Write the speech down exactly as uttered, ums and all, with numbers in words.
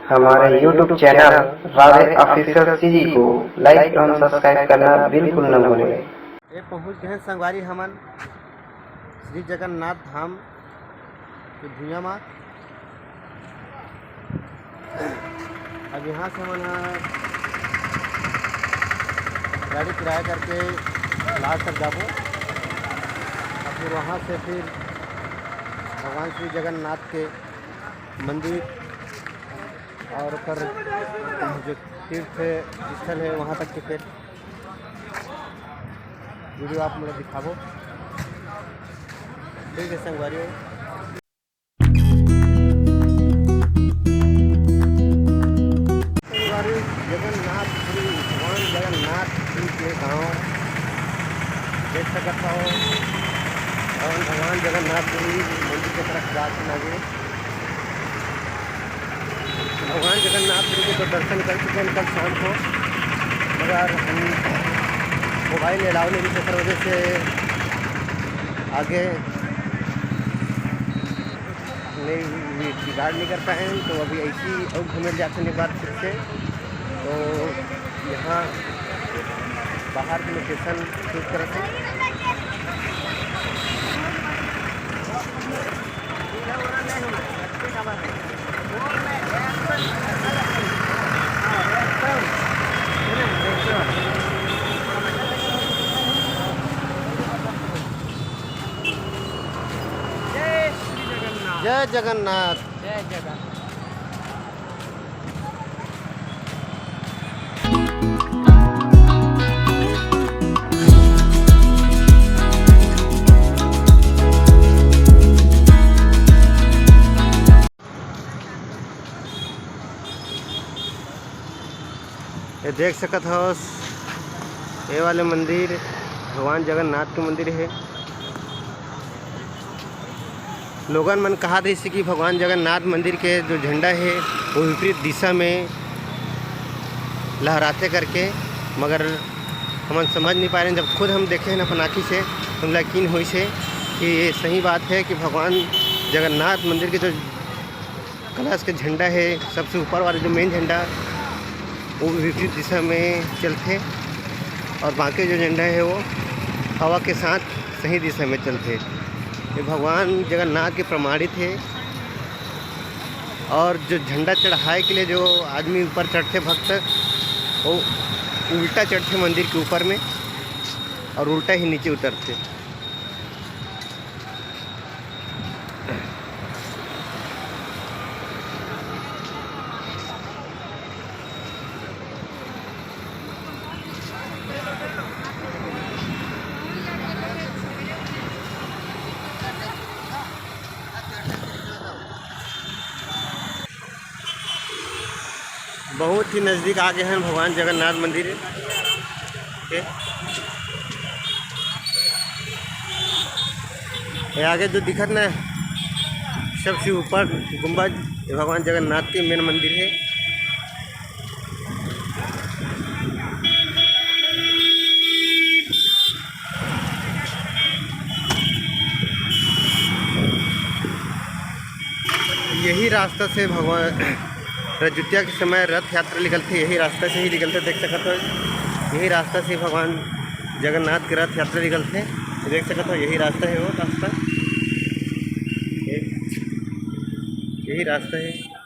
हमारे YouTube channel राधे official CG को लाइक एवं सब्सक्राइब करना बिल्कुल न भूलें। ये पहुंच गए हैं संगवारी हमन श्री जगन्नाथ धाम के भुइयां मा। अब यहाँ से हमन ह गाड़ी किराया करके लाल तक जाबो और फिर वहाँ से फिर भगवान श्री जगन्नाथ के मंदिर और ओकर जो तीर्थ स्थल है वहाँ तक के फिर वीडियो आप लोग दिखाबो। ठीक है संगवारी, संगवारी जगन्नाथपुरी, भगवान जगन्नाथपुरी के गांव देख सकत हो। और भगवान जगन्नाथपुरी मंदिर के तरफ जात लगे। भगवान जगन्नाथ जी के तो दर्शन कर चुके हैं कल शाम को, मगर हम मोबाइल अलाउ नहीं, तेकर वजह से आगे नहीं, जुगाड़ नहीं कर पाए हैं। तो अभी ऐसी और घूमे जाते हैं एक बार फिर से। तो यहाँ बाहर के लोकेशन शूट करत हे। जय श्री जगन्नाथ। जय जगन्नाथ। जय जगन्नाथ। ये देख सकत हवस, ये वाले मंदिर भगवान जगन्नाथ के मंदिर हे। लोगन मन कहत रहिस कि भगवान जगन्नाथ मंदिर के जो झंडा हे वो विपरीत दिशा में लहराथे करके, मगर हमन समझ नहीं पाए रहेन। जब खुद हम देखे हन अपन आँखी से, तो हमला यकीन होइस हे कि ये सही बात हे कि भगवान जगन्नाथ मंदिर के जो कलश के झंडा हे, सबसे ऊपर वाला जो मेन झंडा, वो विपरीत दिशा में चलथे और बाकी जो झंडा हे वो हवा के साथ सही दिशा में चलथे। ये भगवान जगन्नाथ के प्रमाणित हे। और जो झंडा चढ़ाए के लिए जो आदमी ऊपर चढ़थे भक्त, वो उल्टा चढ़थे मंदिर के ऊपर में और उल्टा ही नीचे उतरथे। बहुत ही नज़दीक आ गए हैं भगवान जगन्नाथ मंदिर के। ये आगे जो दिखत ना, सबसे ऊपर गुंबज, ये भगवान जगन्नाथ के मेन मंदिर है। यही रास्ता से भगवान रजउतिया के समय रथ यात्रा निकलथे, यही रास्ता से ही निकलथे। देख सकत हो, यही रास्ता से भगवान जगन्नाथ के रथ यात्रा निकलथे। देख सकत हो, यही रास्ता है, वो रास्ता, यही रास्ता है।